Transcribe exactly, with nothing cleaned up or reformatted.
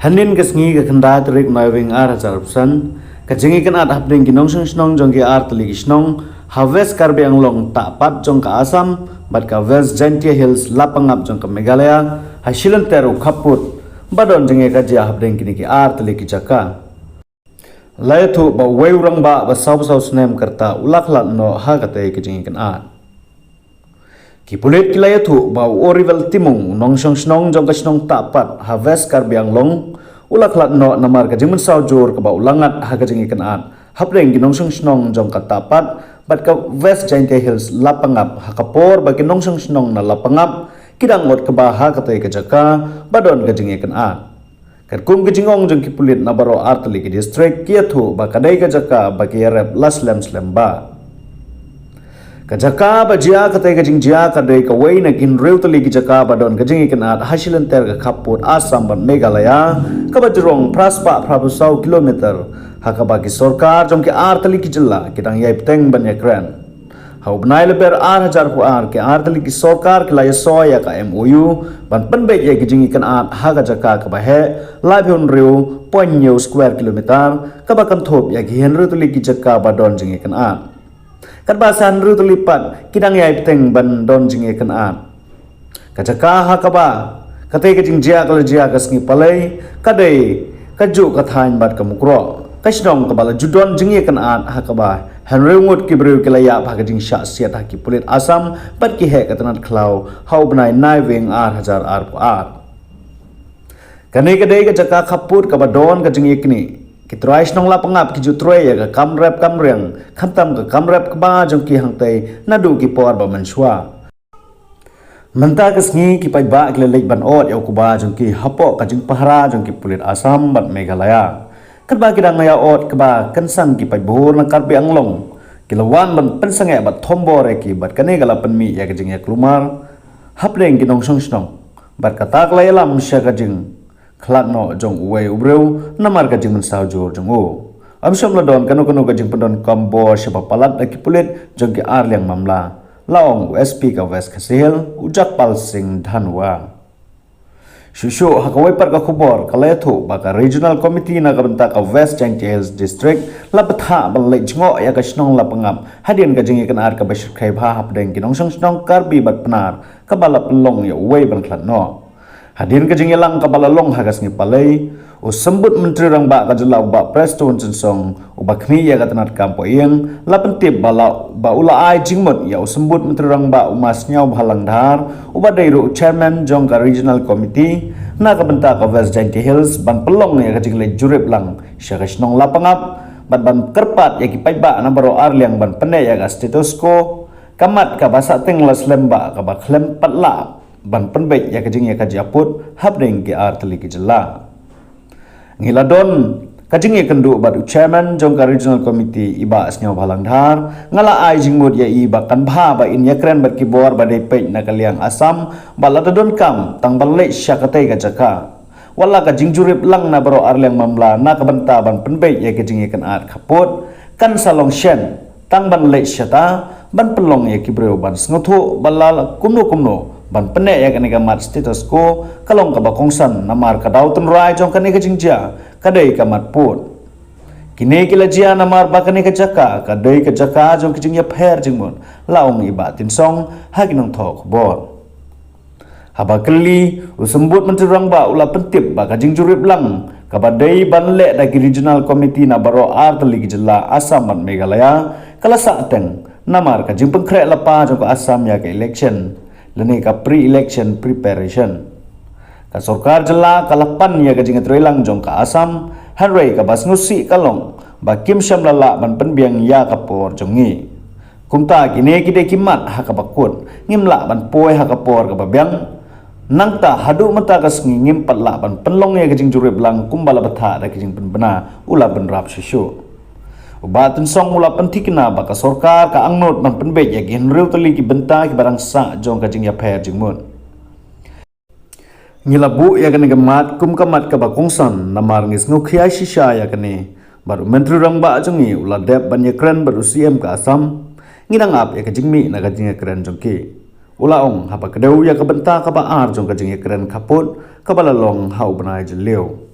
Hynnin ka sngi ka khyndai tarik Naiwieng ar hajar arphew san, ka jingïakynad hapdeng ki nongshong shnong jong ki artylli ki shnong ha West Karbi Anglong, Tahpat jong ka Assam bad ka West Jaintia Hills Lapangap jong ka Meghalaya ha shilynter u khappud ba don jingïakajia hapdeng kine ki artylli ki jaka. La ïathuh ba uwei u rangbah ba sawphew saw snem ka rta u la khlad noh ha katei ka jingïakynad. Ki pulit ki la ïathuh ba u Oriwel Timung, u nongshong shnong jong ka shnong Tahpat ha West Karbi Anglong, u la khlad noh namar ka jingmynsaw jur kaba u la ngat ha ka jingïakynad hapdeng ki nongshong shnong jong ka Tahpat bad ka West Jaintia Hills Lapangap ha ka por ba ki nongshong shnong na Lapangap ki dang ot kba ha katei ka jaka ba don ka jingïakynad. Katkum ka jingong jong ki pulit na baroh artylli ki distrik, ki ïathuh ba ka dei ka jaka ba ki ïarep la slem slem bha. Ka jaka ba jia katei ka jingjia ka dei kawei na ki hynriew tylli ki jaka ba don ka jingïakynad ha shilynter ka khappud Assam bad Meghalaya, kaba jrong phra spah phraphew saw kilometer, ha kaba ki sorkar jong ki artylli ki jylla ki dang ïai bteng ban ïakren. Ha u bnai Lber ar hajar arphew ar, ki artylli ki sorkar ki la ïasoi ïa ka M O U ban pynbeit ïa ki jingïakynad ha ka jaka kaba heh laiphew hynriew point hynñiew square kilometer, kaba kynthup ïa ki hynriew tylli ki jaka ba don jingïakynad. Katba sa hynriew tylli pat ki dang ïai bteng ban don jingïakynad. Ka jaka ha kaba katei ka jingjia ka la jia ka sngi Palei, ka dei kajuh ka thaiñ bad ka Mukroh, ka shnong kaba la ju don jingïakynad ha kaba hynriew ngut ki briew ki la ïap ha ka jingshah siat ha ki pulit Assam bad ki heh ka tnat khlaw ha u bnai Naiwieng ar hajar arphew ar. Kane ka dei ka jaka khappud kaba don ka jingïaknieh. Ki trai shnong Lapangap ki ju trei ïa ka kam rep kam riang, khamtam ka kam rep kba jong ki hangtei naduh ki por ba mynshuwa. Mynta ka sngi ki paidbah ki la leit ban ot ïa u kba jong ki hapoh ka jingpahara jong ki pulit Assam bad Meghalaya. Katba ki dang ïa ot kba, kynsan ki paidbah na Karbi Anglong ki la wan ban pynsangeh bad thombor ïa ki, bad kane ka la pynmih ïa ka jingïaklumar hapdeng ki nongshong shnong. Bad kata ka la ïalam sha ka jingkhlad noh jong uwei u briew namar ka jingmynsaw jur jong u. Ym shym la don kano kano ka jingpyndonkam bor shaba palat da ki pulit jong ki arliang mamla, la ong u S P ka West Khasi Hills, u Jagpal Singh Dhanwa. Shuh shuh ha kawei pat ka khubor ka la ïathuh ba ka Regional Committee na ka bynta ka West Jaintia Hills District la bthah ban leit jngoh ïa ka shnong Lapangap hadien ka jingïakynad kaba shyrkhei bha hapdeng ki nongshong shnong Karbi bad Pnar, kaba la pynlong ïa uwei ban khlad noh. Hadien ka jingïalang kaba la long ha ka sngi Palei, u Symbud Myntri Rangbah ka jylla u Bah Prestone Tynsong, uba khmih ïa ka tnat kam pohiing, la pyntip ba la, ba u la ai jingmut ïa u Symbud Myntri Rangbah u Ma Sniawbhalang Dhar, uba dei ruh u chairman jong ka Regional Committee na ka bynta ka West Jaintia Hills, ban pynlong ïa ka jingleit jurip lang sha ka shnong Lapangap, bad ban kyrpad ïa ki paidbah na baroh arliang ban pynneh ïa ka status quo, ka mat kaba sahteng la slem bha, kaba khlem pat lah ban pynbeit ïa ka jingïakajia pud hapdeng ki artylli ki jylla. Ngi la don ka jingïakynduh bad u chairman jong ka Regional Committee, i Bah Sniawbhalang Dhar, nga la ai jingmut ïa i ba kan bha ba in ïakren bad ki bor ba dei peit na ka liang Assam, ba lada donkam tang ban leit sha katei ka jaka. Wat la ka jingjurip lang na baroh arliang mamla na ka bynta ban pynbeit ïa ka jingïakynad khappud, kan sa long shen tang ban leit shata ban pynlong ïa ki briew ban sngewthuh ba la kumno kumno ban pynneh ïa kane ka mat status quo ka long kaba kongsan, namar ka daw tynrai jong kane ka jingjia ka dei ka mat pud. Kine ki la jia namar ba kane ka jaka ka dei ka jaka jong ka jingïapher jingmut, la ong i Bah Tynsong ha ki nongthoh khubor. Haba kylli, u Symbud Myntri Rangbah u la pyntip ba ka jingjurip lang kaba dei ban leh da ki Regional Committee na baroh artylli ki jylla Assam bad Meghalaya ka la sahteng namar ka jingpynkhreh lypa jong ka Assam ïa ka election, lane ka pre-election preparation. Ka sorkar jylla ka la pan ïa ka jingïatreilang jong ka Assam, hynrei kaba sngewsih ka long ba kim shym la lah ban pynbiang ïa ka por jong ngi. Kumta kine ki dei ki mat ha kaba kut, ngim lah ban poi ha ka por kaba biang. Nangta haduh mynta ka sngi ngim pat lah ban pynlong ïa ka jingjurip lang kumba la bthah da ka jingpynbna, u la bynrap shuh shuh. U Bah Tynsong u la pynthikna ba ka sorkar ka angnud ban pynbeit ïa ki hynriew tylli ki bynta kiba dang sah jong ka jingïapher jingmut. Ngi la buh ïa kane ka mat kum ka mat kaba kongsan namar ngi sngewkhia shisha ïa kane. Bad u Myntri Rangbah jong ngi u la dep ban ïakren bad u C M ka Assam. Ngi dang ap ïa ka jingmih na ka jingïakren jong ki, u la ong haba kdew ïa ka bynta kaba ar jong ka jingïakren khappud kaba la long ha u bnai Jylliew.